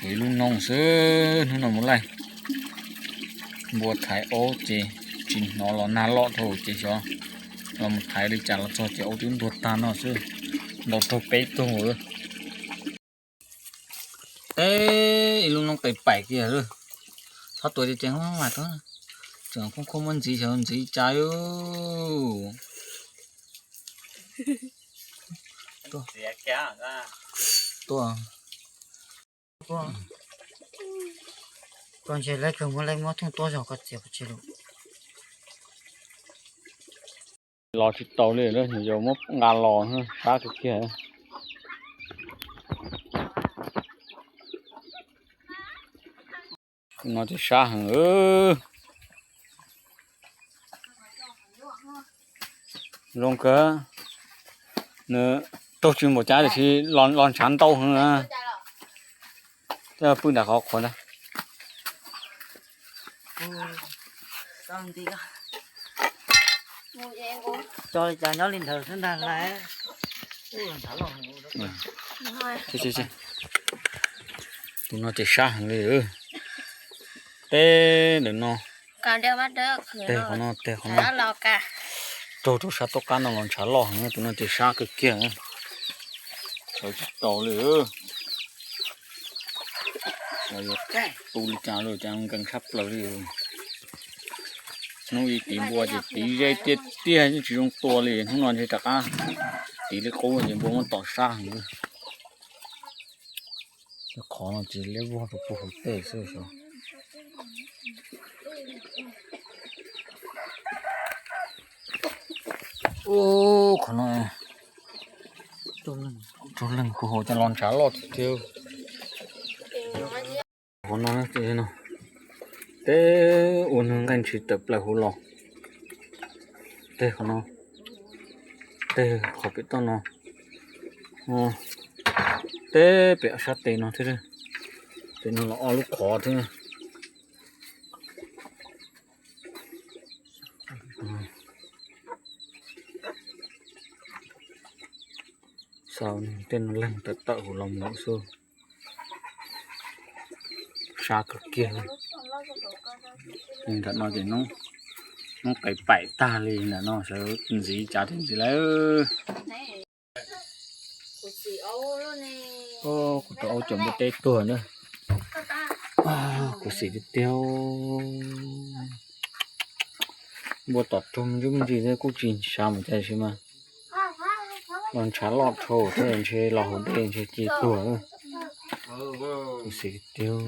Ib lub no xwb, hnub no mus laij npua thaiv aub ces tsis hnov los nag loj dhau ces xyov los mus thaiv li cas los txog ces aub twb ntuag tag no xwb, ntaus raug peb tug. Teb ib lub noob qes paim kiag lawm, txhob tua ces ceev mas, tseem khoob khoob muab ntxiv xyov ntxiv cas. Tua, koj ntshe lawv kawg muab lawv muab thooj tuab zog koj txiav pov tseg lawm. Los tsis tau li, yog muab nqa los sab kawg kiag. No ces sab heev. Zoo kawg, nws raug tsis npaum cas tiam sis los ntshav ntau heev. Tej pw nram qhov qhuav ntag. Cov li cas nyob li ntawd xwb ntag lauj. Tus no ces sab heev li. Teb ntawm no, teg qhov no, teg qhov no, raug rau sab tob qab no los ntshav loj heev, tus no ces sab kawg kiag. Sawv tsis tau li. Yuav tu li cas los cas nkees tshaj plaws li. Hnub ib tiv npua ces tiv ze tiag tiag yeej tsis zoo tua li, hnub no ntshe rov qab tiv li qub ces npua muab tom sab heev. Qhov no ces liab vog rau puag hauv tej xwb. Ub, qhov no raug leeg puag hauv ces los ntshav loj tiag tiag. Qhov no, teb ua nws nqaij ntshis tawm plaws hauv los. Teg qhov no, teg qhov pem toj no, teb pem sab tes no thiab. Pem no los ob lub qhov thiab. Xav tej no leeg tawm tawm hauv los mus xwb. Sab kawg kiag li. Ntawm no ces noob qes paim tag li ntawm no, sawv ntxiv cas thiaj ntxiv lawm. Kuv tus aub cov npua teb tuag na. Kuv xim tiag tiag. Npua tom raug me ntsis me ntsis thiab kuj tsis sab mus cas sis mas los ntshav loj dhau thiab ntshe los hauv dej ntshe cia tuag. Kuv xim tiag tiag.